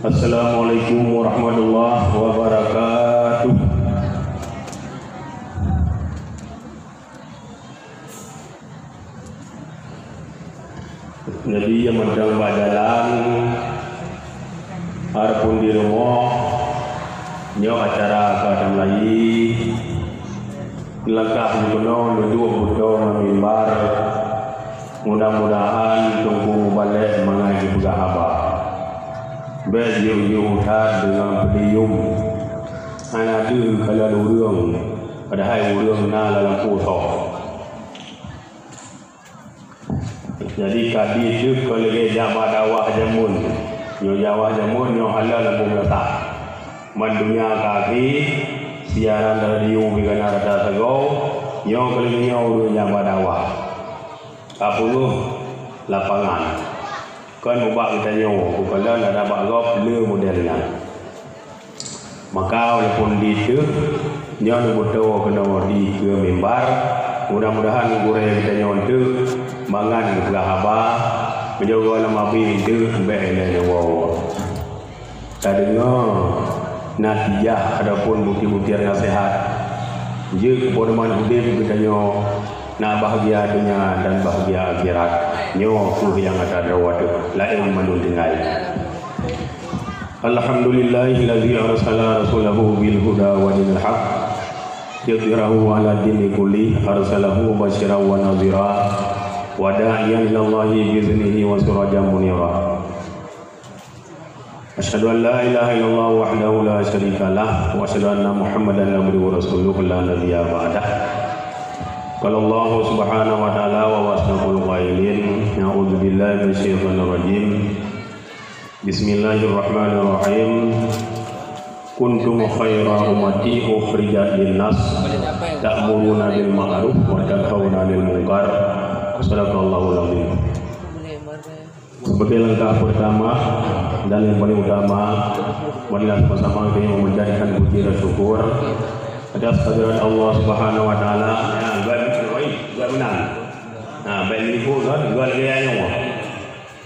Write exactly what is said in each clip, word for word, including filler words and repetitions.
Assalamualaikum warahmatullahi wabarakatuh. Jadi, nyang mantong bak jalan ataupun di rumoh, nyoe acara ka teumulai. Langkah jih keunoe neuduek beudoh ngon mimbar. Mudah-mudahan Teungku Mubalek mangat jipeugah haba. Bék jiôh-jiôh that deungon peudiyum. Hana deuh kalon ureuëng, padahai ureuëng na lam lampôh tho. Jadi, ka deuh kon lagée jak bak dakwah jameun. Nyoe dakwah jameun nyoe hana lam bumoe that. Man donya ka akhé, siaran radio pih ka na rata sagoe, nyoe keulieng nyoe ureuëng nyang bak dakwah. Ka peungeuh lapangan. Kon ubak geutanyoe, bukon lôn ada bak gob le model nyan. Maka walaupun di teuk nyoe neubeutoe keunoe di keue mimbar, mudah-mudahan gurée geutanyoe teuk mangat geupeugah haba, meunyoe goe lam abi teuk bék ilée nyoe. Tadeungoe natijah ataupun buti-buti naseuhat. Jeuet keu peudoman udeb geutanyoe na bahgia donya dan bahgia akhirat. Nyoe kheueh nyang ata droe teuh, laén mandum tinggai. Alhamdulillahilladzi arsala rasulahu bil huda wa dinil haq liyudhhirahu 'ala dini kulli, arsalahu basyiran wa nadhira wa da'iyan ilallahi bi iznihi wa sirajan munira. Asyhadu an la ilaha illallah wahdahu la syarika lah, wa asyhadu anna Muhammadan abduhu wa rasuluh la nabiyya ba'dah. Qala Allahu subhanahu wa ta'ala wa huwa asdaqul qailin, a'udzu billahi minasyaitonir rajim. Bismillahirrahmanirrahim. Kuntum khaira ummati ukhrijat linnas, ta'muruna bil ma'ruf wa tanhauna 'anil munkar. Sadaqallahul azim. Sebagai langkah pertama dan yang paling utama, marilah sama-sama kita memanjatkan puji dan syukur atas kehadirat Allah Subhanahu wa Taala. Ya, buat, buat, buat menang. Ha, baik ni pun kan, buat lagi yang nyawa.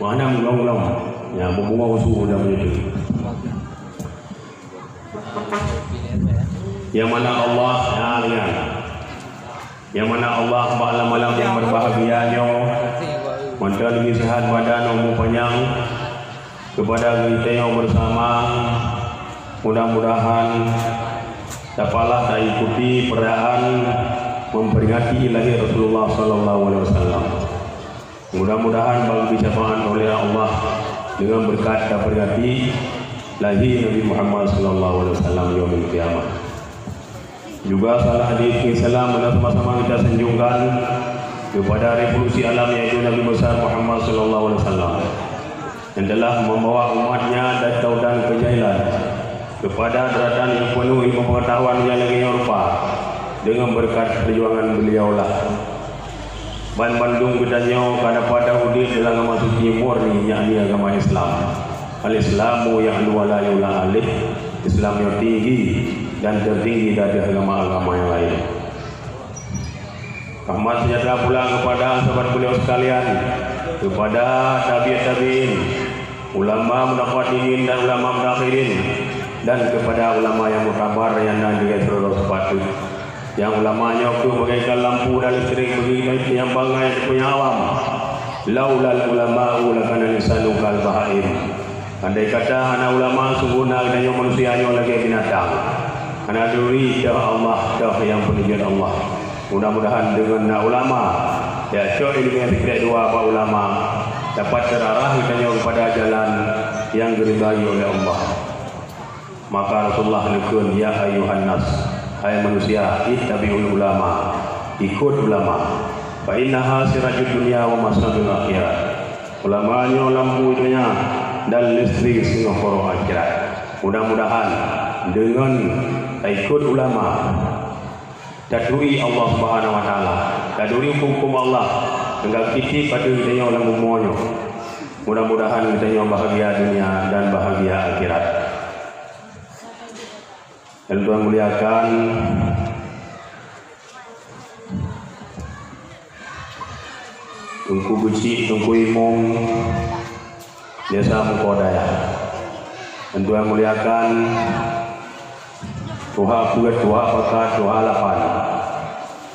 Mana menang-menang? Ya, berbunga usul dan begitu. Nyang mana Allah, ha, lihat. Nyang mana Allah bak malam-malam nyang berbahagia nyoe, mantong lagi sehat badan, umur panjang kepada kita yang bersama. Mudah-mudahan dapat taikuti perayaan memperingati lahir Rasulullah sallallahu alaihi wasallam. Mudah-mudahan bak geubri syafaat oleh Allah dengan berkat taperingati lahé Nabi Muhammad sallallahu alaihi wasallam yaumul qiyamah. Juga salam hadis Islam mari sama-sama kita sanjungkan kepada revolusi alam, yaitu Nabi besar Muhammad sallallahu alaihi wasallam, yang telah membawa umatnya dari tautan kejahilan kepada daratan yang penuh ilmu pengetahuan yang lagi rupa dengan berkat perjuangan beliaulah. Banmandum geutanyoe ka dapat udeb dalam agama suci murni, yakni agama Islam. Al-Islamu ya'lu wa la yu'la alaih. Islam nyoe tinggi dan tertinggi dari agama-agama yang lain. Rahmat sejahtera pula kepada sahabat beliau sekalian, kepada tabi'ut tabi'in, ulama mutaqaddimin dan ulama mutaakhirin, dan kepada ulama yang muktabar yang nan di garis sepatu. Nyang ulama nyoe kheueh bagaikan lampu dan listrik bagi kita nyang bangai dan nyang awam. Laulal ulama'u lakana insanu kal bahaim. Andai kata hana ulama, sungguhna geutanyoe manusia nyoe lagée binatang. Hana turi toh Allah, toh nyang peuneujeuet Allah. Mudah-mudahan deungon na ulama, ya, cok ileumèe sikrek dua bak ulama, dapat terarah geutanyoe kepada jalan nyang geuridai oleh Allah. Maka Rasulullah neukheun, "Ya ayyuhan nas, hai manusia, ittabi'ul ulama, ikut ulama. Fa innaha sirajud dunya wa masabihul akhirah." Ulama nyoe lampu donya dan listrik singoh uroe akhirat. Mudah-mudahan deungon taikot ulama, taturi Allah Subhanahu wa Taala, taturi huköm-huköm Allah, dan kitab pada geutanyoe lam bumoe nyoe. Mudah-mudahan geutanyoe bahagia dunia dan bahagia akhirat. Dan Tuhan muliakan, Teungku Geuchik, Teungku Imum, Desa Mukodaya. Tuan muliakan, tuha peuet, tuha pakat, tuha lapan,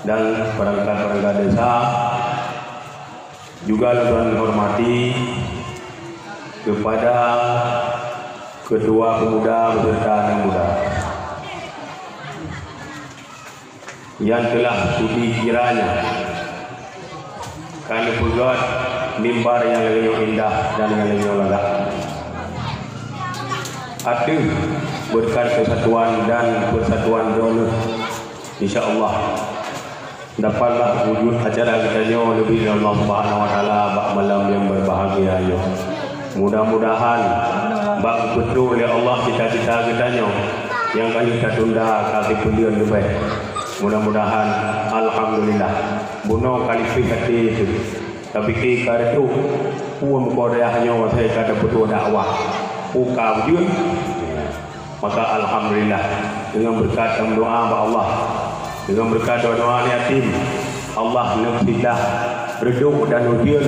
dan perangkat-perangkat desa, juga lôn hormati kepada Ketua Pemuda beserta Anak Muda yang telah sudi kiranya ka neupeugöt mimbar nyang lagèe nyoe indah dan nyang lagèe nyoe lagak. Ateueh beureukat keusatuan dan peusatuan droeneuh, insya Allah, dapatlah wujud acara geutanyoe leubeh lé Allah Subhanahu wa Taala bak malam nyang berbahagia nyoe. Mudah-mudahan bak geupeutreun lé Allah cita-cita geutanyoe nyang ka lheueh tatunda ka sipeuleueng leubeh. Mudah-mudahan, alhamdulillah, bunoe ka lipéh até teuh. Tapike ka reutôh, peue meukoh dayah nyoe asai ka tapeutuah dakwah. Peue ka ujeuen? Maka alhamdulillah, deungon beureukat meudoa bak Allah, deungon beureukat doa-doa aneuk yatim, Allah neuk sitah reudôk dan ujeuen.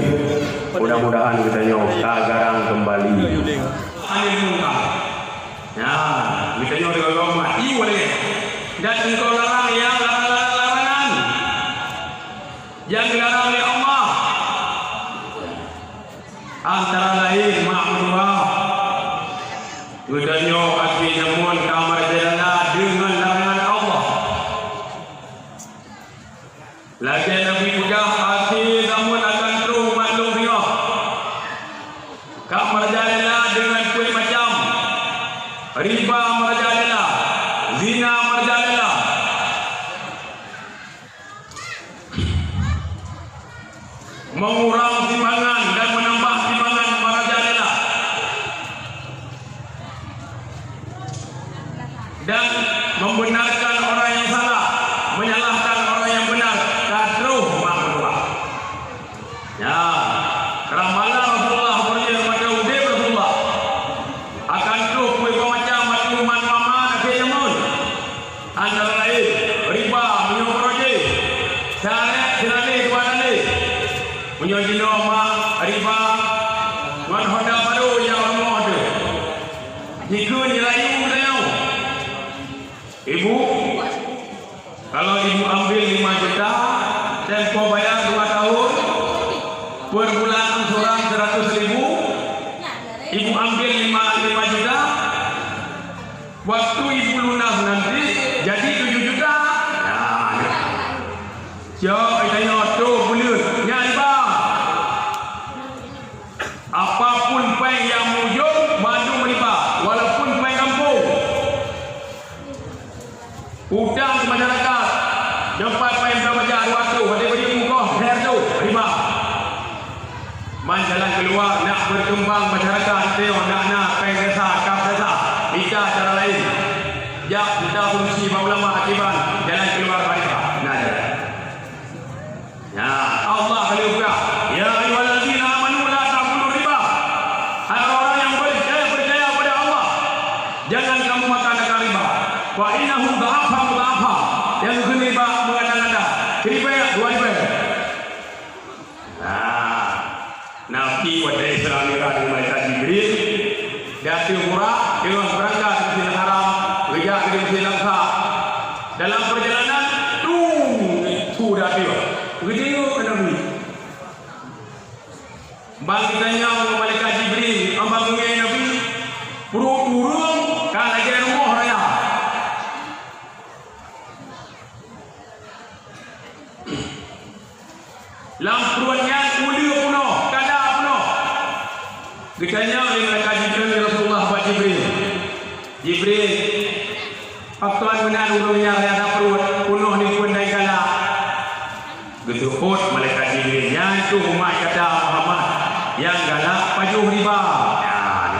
Mudah-mudahan geutanyoe ka garang keumbali. Aneuk muda. Ya, geutanyoe deungon lom mati ulèe. Dan engkau larang nyang larang-larang larangan nyang geularang lé Allah. Antara laén mak meutuah, geutanyoe akhé jameun ka meurajalela deungon larangan Allah. Lagèe Nabi peugah, akhé jameun akan troh umat lôn singoh. Ka meurajalela deungon peuet macam. Riba meurajalela, zina meurajalela. Mengurang timbangan dan menambah timbangan meurajalela. Dan membenarkan orang yang salah, menyalahkan orang yang benar, ka troh mak meutuah. Ya, ramalan Rasulullah beureujeuen masa udép Rasulullah. Akan troh peuet macam mata umat Muhammad akhé jameun. Antara laén, riba meunyoe barô jih, seuhareuet seulaleh dua laleh. Meunyoe jinoe mak riba ngon honda barô nyang rumoh teuh. Jikheun jirayu geutanyoe. Ibu, kalau ibu ambil lima juta, tempoh bayar dua tahun, per bulan angsuran seratus ribu, ibu ambil lima, lima juta, waktu ibu lunas nanti jadi tujuh juta. Nah, cok, itu nyoto buleuen, nyan riba. Apapun péng nyang meujok, bandum riba, walaupun péng gampông. Utang keu masyarakat, nyoe pat péng dua bajah dua ratus, watèe bri mukoh, lhèe reutôh, riba. Man jalan keuluwa, nak beukeumbang masyarakat, teuh nak na péng desa, kaf desa, mita cara laén. Jak mita solusi bak ulama akiban, jalan keuluwa bak riba. Na jalan. Ya, Allah ka lheueh peugah, "Ya ayyuhallazina amanu la ta'kulur riba." Hai orang-orang yang percaya, percaya pada Allah, jangan kamu makan akan riba. "Fa innahu dha'afa mudha'afa." Nyang keu riba meuganda-ganda. Ribèe, dua ribèe. Nah, Nabi watèe Isra Mi'raj ngon malaikat Jibril, di ateueh burak, teungoh beurangkat u Masjidil Haram, geujak keu Masjidil Aqsa. Dalam perjalanan, dung, su di ateueh. Geudeungö Nabi. Ban geutanyong ngon malaikat Jibril, "Hamba meungieng Nabi, pruet ureueng ka lagèe rumoh raya." Lam pruet nyan uleue peunoh, kada peunoh. Geutanyong lé malaikat Jibril lé Rasulullah bak Jibril, "Jibril, pakon meunan ureueng nyan raya pruet peunoh likot dan galak?" Geuseuôt malaikat Jibril, "Nyan kheueh umat gata Muhammad nyang galak pajoh riba." Nyan.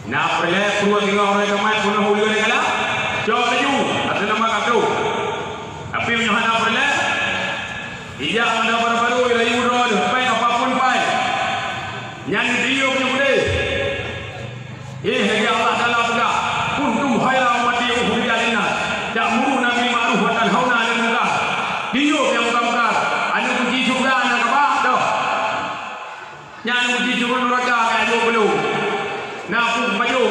Na peureulèe pruet singoh uroe kiamat peunoh uleue nyan galak? Cok laju, ateueh nama ka troh. Tapi meunyoe hana peureulèe, ijak mada barô-barô, irayu droe teuh, péng apapun pai. Nyan diyueb nyoe udeh. Eh, lagèe Allah Taala peugah, "Kuntum khaira ummatin ukhrijat linnas, ta'muruna bil ma'ruf wa tanhauna 'anil munkar." Diyueb nyang munkar-munkar, aneuk kunci syeuruga na kaba, toh. Nyan kunci syeuruga neuraka ka jok beuloh. Na peue pajoh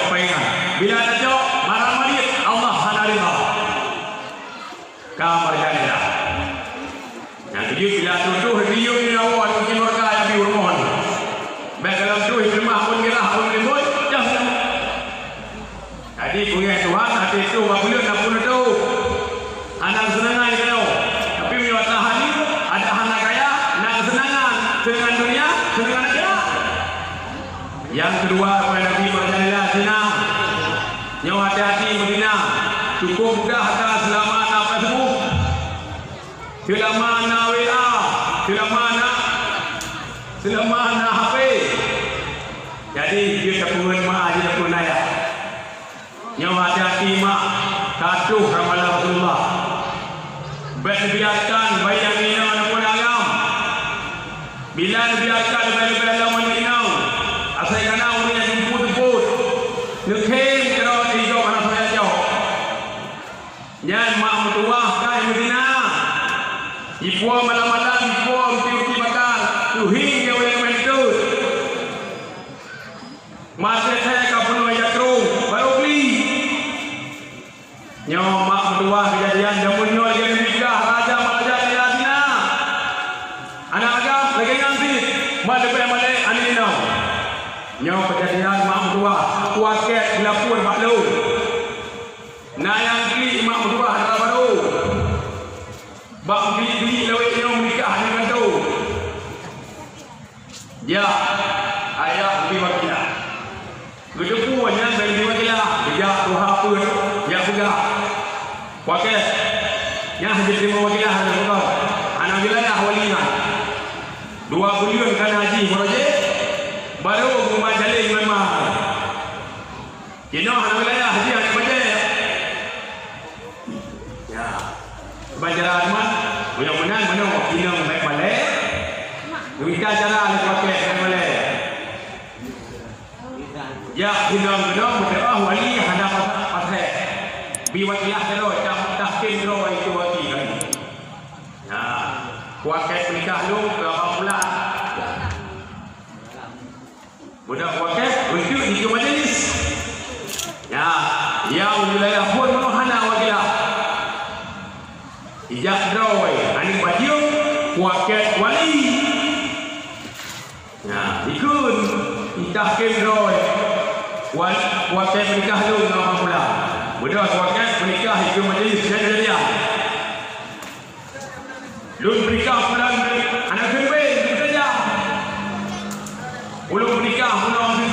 Paingat, bila tacok, maram-marit, Allah hana ridha. Ka meureulée. Nyang keujeuet bila tutoh riyeuk nyoe awai mungken murka Nabi Urmon. Bèk galom tuh leumah pun geurah pun leumbot, dah. Jadi, beungèh Tuhan, até tuh bak buleuen na pun tuh. Hana keuseunakan keu nyoe. Tapi meunyoe tahan, ada hana kaya, na keuseunakan. Keuseunakan dunia, keuseunakan akhirat. Nyang keudua, kheun Nabi, meujalan sinang. Nyoe hati-hati meuzina. Cukup mudah ka seulama na Facebook. Seulama na W A. Seulama na, seulama na H P. Jadi, jeuet tapeungeut ma, jeuet tapeungeut ayah. Nyoe hati-hati mak, ka troh ramalan Rasulullah. Bèk neubiarkan bayi nyang inong na pun agam. Bila neubiarkan leubeh-leubeh lom aneuk inong, asai kana ureueng nyang jeumput-jeumput, neukhém keudroe di gob hana soe jak cok. Nyan mak meutuwah ka meuzina. Jipuwoe malam-malam, jipuwoe ruti-ruti bakar, tuhi nyoe ulèe meuntut. Maté thèe ka peunoh jak troh, barô kli. Nyoe mak meutuwah keujadian jameun nyoe lagèe nikah raja maraja di Madinah. Aneuk agam lagèe nyan cit, mak leubeh malèe aneuk inong. Nyoe keujadian mak meutuwah, kuakèt geulapor bak lôn. Na nyang klik mak meutuwah dara barô. Bak klik-klik lawét nyoe meunikah aneuk gantoe. Jak, ayah Nabi Wakilah. Geuteupeue nyan Nabi Wakilah, geujak tuha peuet, jak peugah. Kuakèt, nyan hana jiteurimong Wakilah, hana peugah. Hana wilayah wali nyan. Dua buleuen ka na jih meurojek, barô geumat jaleng ngon ma. Jinoe hana wilayah jih, hana bajèe. Ya. Ban cara teuma, meunyoe meunan, meunoe inong bèk malèe, mita cara lé pakai bèk malèe. Ya, inong keunoe meuteumah wali hana pas-, pasai. Bi Wakilah keudroe, cam tahkim droe itu wali kan. Ya. Kuakèt peunikah lôn keu abang pulang. Budak wakèt beutôi dikeue majelis. Ya, nyang wilayah phon meunoe hana Wakilah. Ijak droe aneuk bajeueng wakèt wali. Ya, ikheun itahkem droe wa-, wakèt peunikah lôn ngon Abang Pulang. Beudôh wakèt peunikah dikeue majelis nyan jadian. Lôn peunikah bulan aneuk keumbeng, beutôi jak. Ulôn peunikah bunoe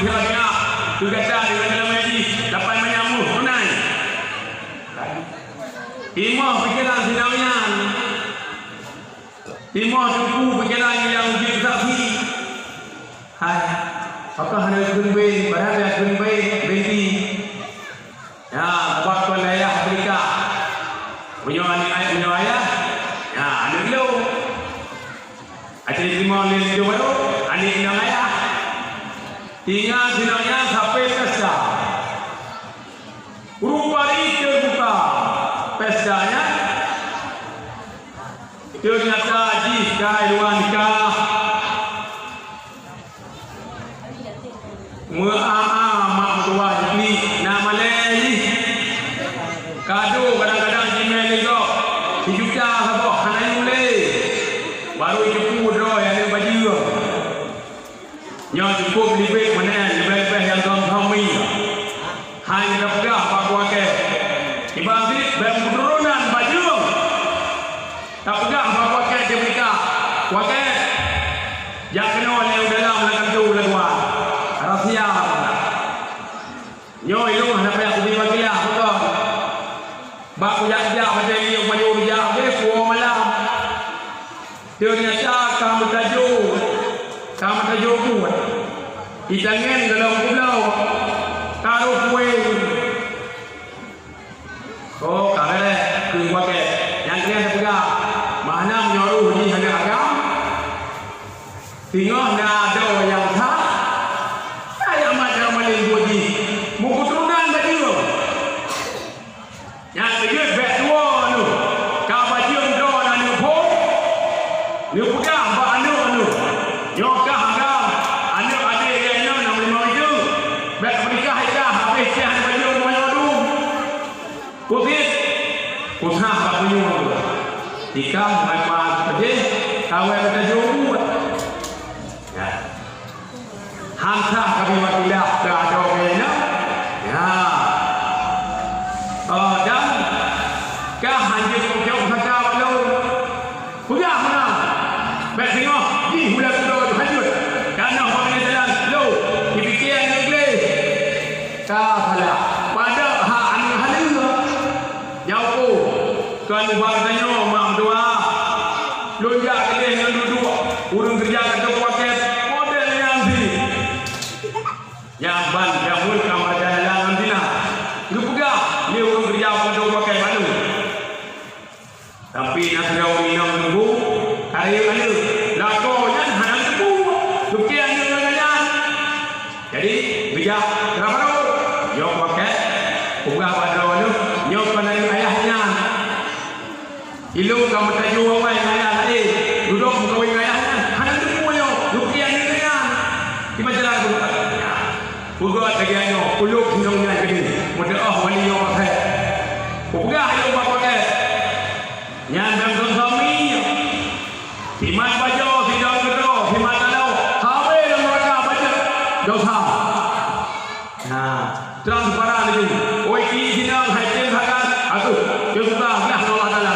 keu gata deungon leumo jih lapan manyam muh tunai. Timoh pikeran sidang nyan. Timoh teungku pikeran nyang jeuet saksi. Hai, pakon hana keumbeng, padahai keumbeng, benti. Ya, buet kon ayah peunikah. Meunyoe aneuk ayah, meunyoe ayah, ya, aneuk lôn. Até teurimong lé lôn baru, aneuk inong ayah. Tinggai sinong nyan sampai pesta. Rupa ri teubuka pesta nyan. Teunyata jih ka i luwa nikah. Meu-a-a mak meutuwah jih na malèe jih. Kado kadang-kadang jimè lé gob sijuta saboh hana yue lé. Baru jiteupeue droe aneuk bajeueng. Nyoe cukup libek meunan leubeh-leubeh nyang gom suami. Hai tapeugah bak kuakèe, iban sit bèk meuturonan bajeueng. Tapeugah bak kuakèe di meunikah, "Kuakèe, jak keunoe lé u dalam lam kantô lam luwa." Rahsia. Nyoe ilôn hana payah kubi Wakilah, beutôi. Bak kujak-jak watèe lé upajoe jak habéh puwoe malam. Teunyata ka meutajô, ka meutajô buet. Itangen golom kubloe, ka rôh kuéng. Oh, ka bèrèh, keu watèe nyang keuneuk tapeugah. Makna meunyoe rôh jih hana agam, singoh na adoe nyang that, nyang mat nyang malém buet jih. Meuketurunan bajeueng. Nyang keujeuet bèk tuwoe neuh, ka bajeueng droe aneuk phon, neupeugah bak aneuk neuh, "Nyoe kah agam, aneuk adék lé nyoe nyang limong itu, bèk peunikah i kah habéh Peusah bak meunyoe, tika meunyoe peudeh, kawai meutajôh buet. Ya. Hansa kami meutulah keu adoe keunoe. Ya. Oh, dan ka hanjeuet meucok saka bak lôn. Peugah meunan. Bék singoh jih ulée keunoe hanjeuet. Tanoh bak jalan lo, dipike aneuëk gleh. Ka salah. Padahai aneuëk haleue. Nyoe kon ubat tanyoe mak meutuah. Lôn jak keudeh ngon dudoe ureuëng keureuja keu toko pakét model nyan sih. Nyan ban jameun ka meujalan lam dina. Geupeugah lé ureuëng keureuja keu toko pakét baru. Tapi na sidroe ureuëng inong teungku, kayém aneuëk, lakoe nyan hana teupeu, geukheun aneuëk ngon nyan. Jadi, geujak keu rabarô, nyoe pakét, peugah bak droeneuh, nyoe kon aneuëk ayah nyan. Ilôn ka meutajôh awai ngon ayah laén, dudoe meukawen ngon ayah nyan, hana teupeu nyoe, geukheun aneuëk nyan. Di majalah geupeugah. Peugah lagée nyoe, ulôn sinong nyan keudeh, meudoh wali nyoe pakét. Peugah ilôn bak pakét. Nyan dan suami. Simat bajoe sidang keudroe, simat tanoh, sabe lam neuraka bacut dosa. Nah, transparan laju. Oi, ki sinang hai tem hakan, aduh, dia sudah lah Allah Taala.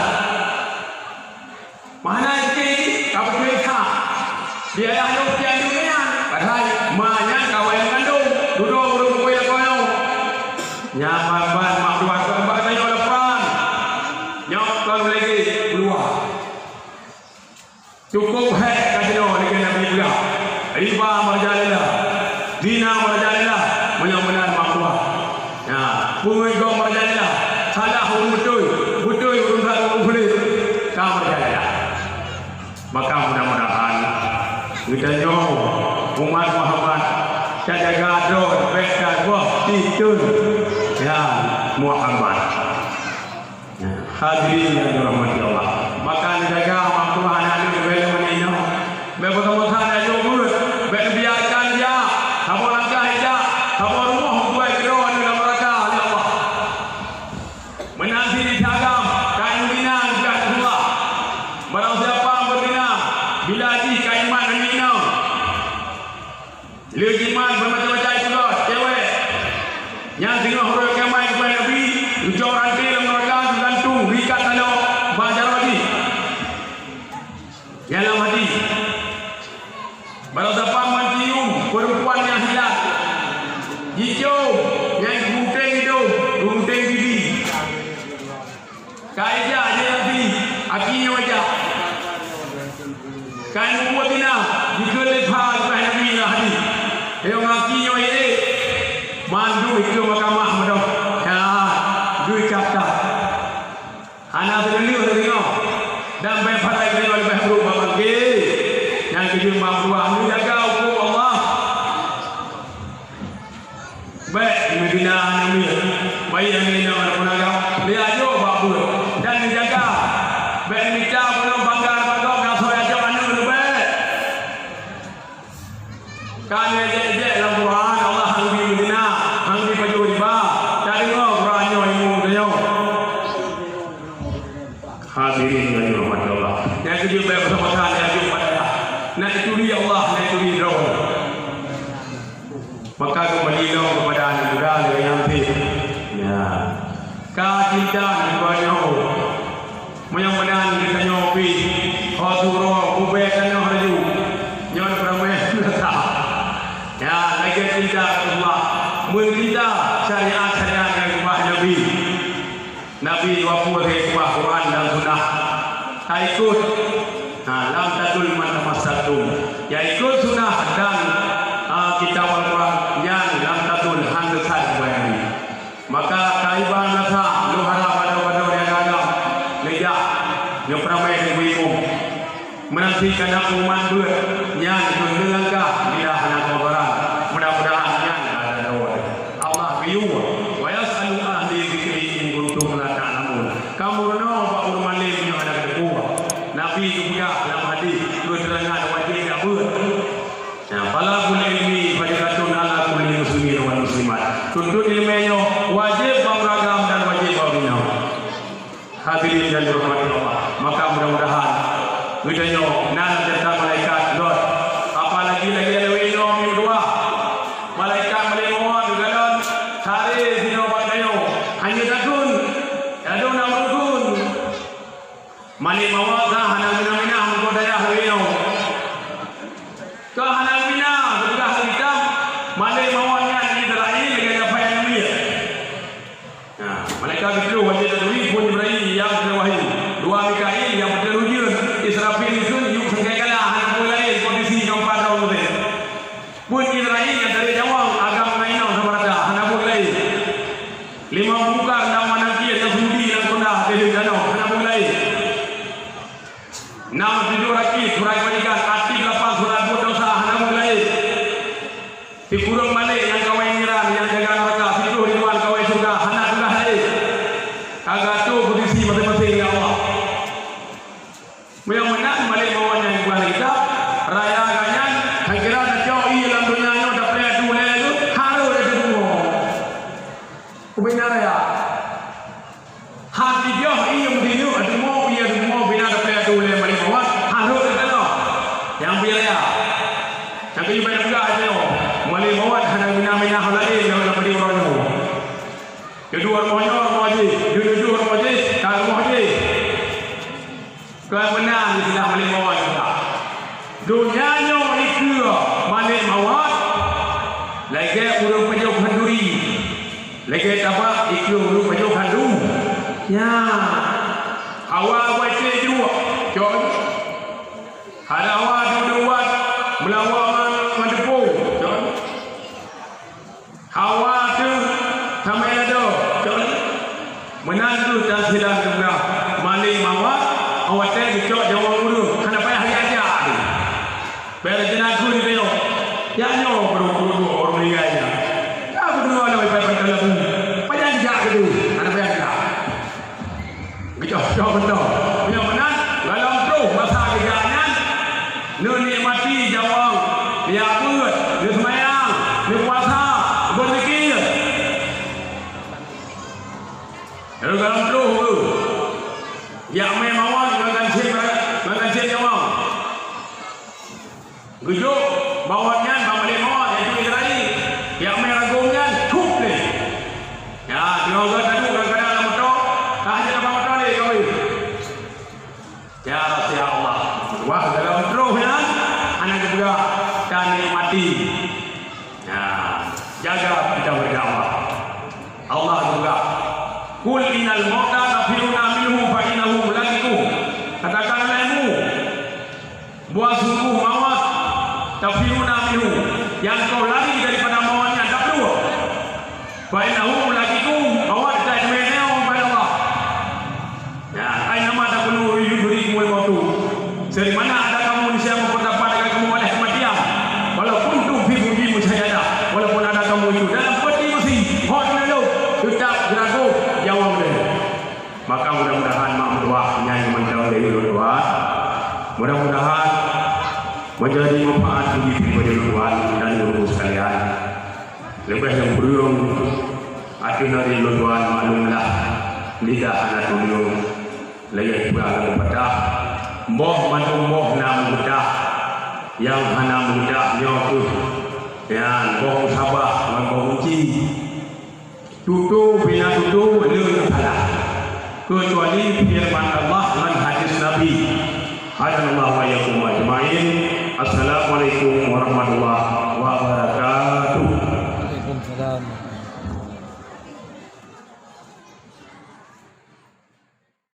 Mana itu ka beutôi that. Di ayah lôn pian dunia, padahai ma nyan kawai meugandong, dudoe ureuëng bukui lakoe nyoe. Nyan ban-ban mak dua keu bak tanyoe lapan. Nyoe kon lagée keuluwa. Cukup hék ka jinoe lagée Nabi peugah, riba merajalela, zina merajalela, meunyoe meunan makruh. Ya, peungeuet gob merajalela, salah ureuëng beutôi, beutôi ureuëng sat ureuëng sulet, ka merajalela. Maka mudah-mudahan geutanyoe umat Muhammad tajaga droe bék taboh titun, ya, Muhammad. Hadirin nyang dirahmati Allah. Maka neujaga makruh aneuk-aneuk leubeh lom nyoe. Bék beutôi-beutôi neujok buet, bék neubiarkan jak, saboh langkah jak, saboh rumoh buet keudroe aneuk lam neuraka lé Allah. Meunan cit di agam, kain bina bukan Rasulullah. Barang siapa berzina, bila jih kain mat aneuk inong. Lé jimat beumacam-macam keudroe, cewek. Nyan singoh uroe kiamat geupeugah Nabi, geucok ranté lam neuraka geugantung, geuikat tanoh bak jaroe jih. Nyan lam hadis. Barang sapa mencium perempuan yang hilat, jicium, nyan geugunteng idong, geugunteng bibi. Ka ijak jih Nabi, aki nyoe ijak. Ka imubuet tina, jikheun lé pha leupah Nabi lam hadis. Nyoe aki nyoe ilée, mandum ikeu mahkamah meudong. Ya, duek kata. Hana seuleuleue deungoe. Dan bèk padai deungoe leubeh brok bak bangke. Nyang keujeuet mak buah, neujaga huköm Allah. Bèk meuzina aneuk miet, bayi aneuk inong aneuk peunaga, lé ajoe bak buet, dan neujaga. Bèk mita bunoe bangga bak gob, na soe ajoe aneuk leubeh. Ka neuéjek-éjek lam Quran, Allah hana geubi meuzina, hana geubi pajoh riba. Tadeungoe Quran nyoe ilmu tanyoe. Hadirin nyang dirahmati Allah. Nyang keujeuet bèk masa-masa lé ajoe bak dayah. Nak ituri Allah, nak ituri droe. Maka keumbali lom keupada aneuk muda lagèe nyan pih. Ya. Ka cinta nibak nyoe. Meunyoe meunan geutanyoe pih, ho tu uroe ubé tanoh laju. Nyoe peuramé. Ya, lagèe cinta Allah. Meucinta syariat-syariat nyang geuba Nabi. Nabi dua puluh lhèe buah Quran dan Sunnah. Taikut. Ha, lam tadul ma tamassaktum. Ya ikut Sunnah dan, ha, Kitab Al-Quran, nyan lam tadul hana sesat. Maka kaiban rasa lu harap pada-pada nyang agam. Neujak, neupeuramé ibu-ibu. Meunasih kana umat beuet nyan keu neulangkah bila hana keubeubaran. Mudah-mudahan nyan ka tadawai. Allah geuyue, "Wa yas'alu ahli dzikri in kuntum la ta'lamun." Kamoe meurunoe bak ureueng malém nyang hana geuteupeue. Nabi geupeugah lam hadis, keuteurangan wajéb jak beuet. Nah, thalabul ilmi faridatun ala kulli muslimin wal muslimat. Tuntut ileumèe nyoe wajéb bak ureueng agam dan wajéb bak ureueng inong. Hadirin yang dirahmati Allah, maka mudah-mudahan geutanyoe na lam catatan malaikat lôn. Apalagi lagèe lewat nyoe minggu dua. Malaikat malaikat mawöt geukalon sabe sinoe bak tanyoe. Hanya takheun, "Aduh, na meurukon." Malaikat mawöt ka hana guna-guna meuko dayah lewat nyoe. Ka hana guna, geupeugah kitab, malaikat mawöt nyan Israel lagèe dapai nyang miet. Nah, malaikat geutreun watèe taturi phôn Jibril nyang peutrön wahyu, dua Mikail nyang peutrön ujeuen, Israfil geukheun yub sangkai gala, hana peue laén, posisi nyang pat droe teuh. Phôn Israfil nyang dari nyawöng, agam ngon inong sama rata, hana peue laén. Limong Mungkar nyang manakir nyang seumudi nyang kona teuh tanoh, hana peue laén. Nam tujoh Rakid, surat kebaikan, Atid lapan, surat buet desya, hana peue laén. Sikureueng malaikat nyang kawai ngiran, nyang jaga neuraka, siplôh ribuan kawai syeuruga, hana tugaih laén. Ka geuatô posisi maséng-maséng, ya Allah. Meunyoe meunan malaikat mawöt nyang geupeugah lé kitab, raya geuh nyan, han kira tacok ié lam donya nyoe, tapreh atu lé geuh, harôh teudeungoe. Ubena raya. Han tijôh ié meudinyuek, adumo ié adumo bina dapeuet atu lé malaikat mawöt, harôh teudeungoe. Nyang peureulèe, nyang keujeuet bak peugah nyoe, malaikat mawöt hana mina-mina hal laén nyang na padum uroe nyoe. Keudua rumoh nyoe rumoh jih, keudua rumoh jih ka rumoh jih. Keu meunan istilah malaikat mawöt juga. Donya nyoe dikeue malaikat mawöt lagèe ureueng pajoh khanduri. Lagèe tabak dikeue ureueng pajoh khandu. Nya. Hawa watèe jruek, cok. Hana hawa duek-duek wat, meulawa ngon, ngon teupông, cok. Hawa teuh tamè adoe, cok. Meunan kheueh tasilan geupeugah malaikat mawöt, watèe geucok nyawöng ureueng, hana payah geujak-jak teuh. Bèk lagèe na keu di tanyoe. Nyan nyoe baru peurunoe ureueng meuninggai nyan. Ka geudeungoe lé Bapak Teungku lagu. Pajan jak keu tu. Hana payah jak. Geucok-cok beutôi. Meunyoe meunan, lam troh masa geujak nyan, neunikmati nyawöng, neujak beuet, neuseumayang, neupuasa, beuzikir. Lalu lam troh tu, jak mè mawöt ngon gancén, ngon gancén nyawöng. Geujok mawöt nyan bak malaikat mawöt, yaitu Israfil. Pihak mè ragông nyan, cup lé. Ya, teungoh geutanyoe kadang-kadang lam moto, ka hana lam moto lé kawé. Ya Rabb, ya Allah. Wah, dalam troh nyan, hana geupeugah, dan nikmati. Ya, jaga kita berdakwah. Allah geupeugah, "Qul innal mauta tafirruna minhu fa innahu mulaqikum." Katakan olehmu, Bahwa sungguh mawöt, tafirruna minhu, nyang kau lari daripada mawöt nyan, taplueng. Fa innahu mulaqikum, mawöt ka jimeuneuk bak Allah. Ya, aina ma takunu yudrikumul mautu. Dari mana ada kamu manusia memperdapat dengan kamu oleh kematian? Walau kuntum fi burujin musyayyadah, walaupun ada kamu itu dalam peti besi, hot lalu, tetap jiragoe nyawa beliau. Maka mudah-mudahan mak meutuah nyan mantong dari ulôn tuan. Mudah-mudahan menjadi manfaat bagi pribadi ulôn tuan dan guru sekalian. Leubeh nyang peureueng ateueh nari ulôn tuan maklumlah lidah hana tuleueng. Lagèe peue nyang geupeugah, boh mandum boh na meudah, nyang hana meudah nyoe kheueh nyan boh sabah ngon boh gunci. Tutoe bina tutoe le nyang salah, keucuali feureuman Allah ngon hadis Nabi. Hadanallahu wa iyyakum.